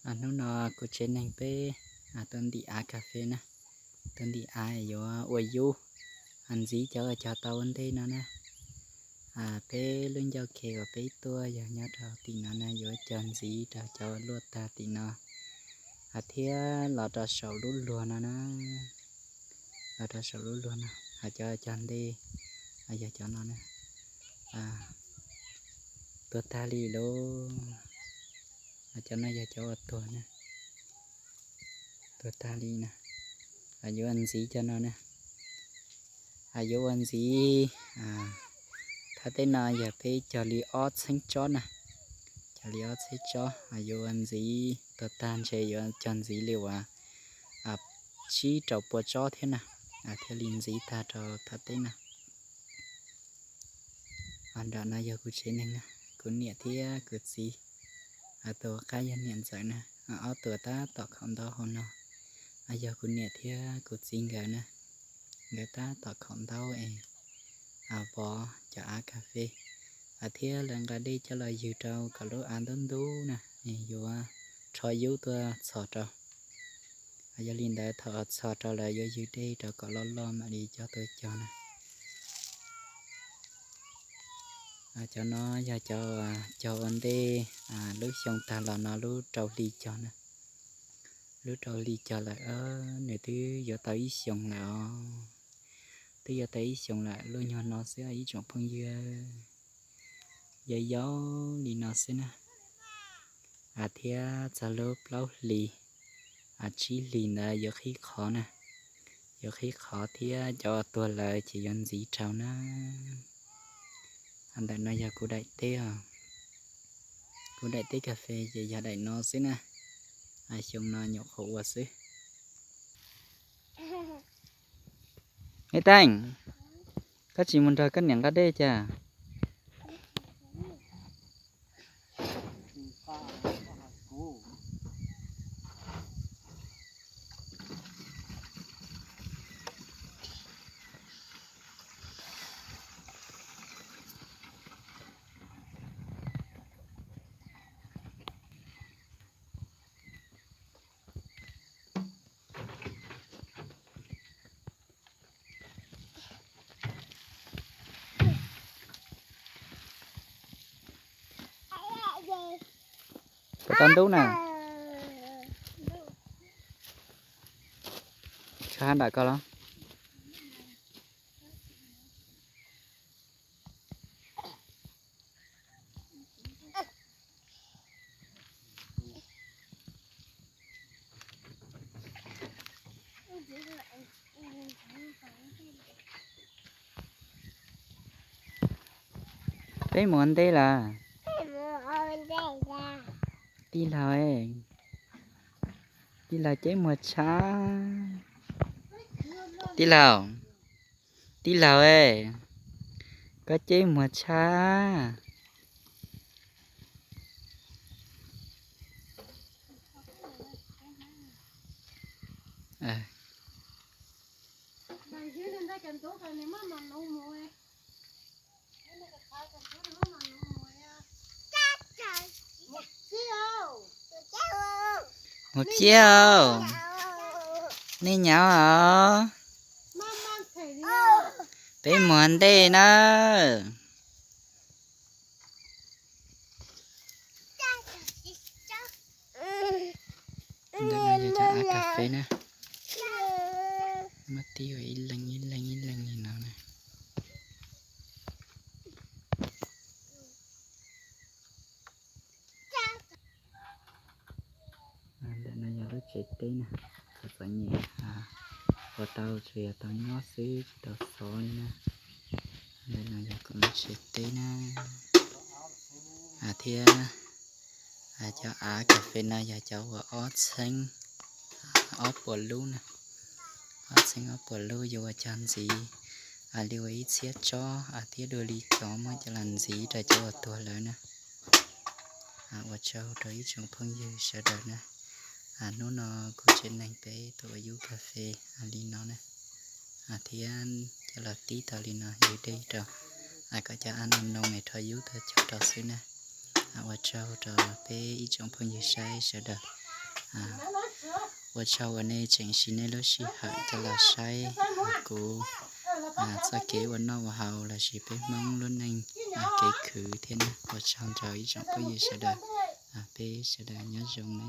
Hnub no kuv tsev neeg peb tuaj ntim av kas fes na, tuaj ntim av yuav ua yub ntxiv cov uas cog tau ua ntej no na. Peb lub ncauj ke uas peb tuaj yog nyob rau tim no na, yuav cog ntxiv rau cov luaj tag tim no, thiab los rau saum lub luag no na, los rau saum lub luag no, cov cog ntej yog cov no na, tuag tag li lauj. Cov no yog cov uas tuag na, tuag tag li na, yuav ua ntxiv cov no na, yuav ua ntxiv. Thaj teb no yog peb cog li ob txheeb tsob na, cog li ob txheeb tsob, yuav ua ntxiv tuag tag ntshe yuav cog ntxiv li uas tsib rau pua tsob thiab na, thiaj li ntxiv tag rau thaj teb na. Nram no yog kuv tsev neeg na, kuv niam thiab kuv txiv, tus qab yog niam ntxawm na, ob tug tab tom khaum ntaub hauv no, yog kuv niam thiab kuv txiv nkawd na, nkawd tab tom khaum ntaub es vov cov av kas fes, thiab lawv nqa dej coj los ywg rau kom lub av ntub ntub na, es yuav rho yub tuaj txhos rau. Yog li ntawd thaum txhos rau lawv yuav ywg dej rau kom loj loj mam li coj tuaj cog na. Cov no yog cov cog ua ntej lub xyoo tag los no lub rau hli cog na. Lub rau hli cog lawm, nws twb yuav tau ib xyoos lawm os. Twb yuav tau ib xyoos lawm, lub nyuag no xwb ib tsoom phooj ywg. Yau yau li no xwb na. Thiab txog lub plaub hlis, tsib hlis ntawd yuav qhib qhov na, yuav qhib qhov thiab cov tuag lawm ces yuav ntxiv rau na. Ntawm no yog kuv daim teb os, kuv daim teb kas fes ces yog daim no xwb na. Xyoo no nyuam qhuav ua xwb. Ib Teej, koj tsis mus nrog koj niam nqa dej cas? Puas tau ntub na? Tshuav hab nram ko los? Peb mus ua ntej lawm. Tij laug, tij laug Ceb Muag Tshab. Tij laug, tij laug, koj Ceb Muag Tshab. Mus ciaj, nej nyav os. Peb mus ua ntej na. Ntawm no yog cov av kas fes na. Muab tib ua ib leeg ib leeg ib leeg li no na. Ntawm no yog lub tsev teb na, txom txom nyem, ua tau tsuas yog tau nyob xwb tsis tau xov li na. Ntawm no yog kuv lub tsev teb na. Thiab cov av kas fes no yog cov uas ob txheeb ob puas lub na. Ob txheeb ob puas lub yuav ua cog ntxiv li ua ib txhiab tsob, thiab dua li cov muab coj los ntxiv rau cov uas tuag lawm na. Ua tsaug rau ib tsoom phooj ywg sawv daws na. Hnub no kuv tsev neeg peb tuaj ua yub kas fes li no na. Thiab coj los tib tau li no ywg dej rau, kom cov av no noo es rho yub tuaj cog rau xwb na. Ua tsaug rau peb ib tsoom phooj ywg saib sawv daws. Ua tsaug uas nej tseem siv nej lub sij hawm coj los saib kuv txoj kev ua noj ua haus lossis peb Hmoob lub neej kev khwv thiab na. Ua tsaug rau ib tsoom phooj ywg sawv daws, peb sawv daws nyob zoo na.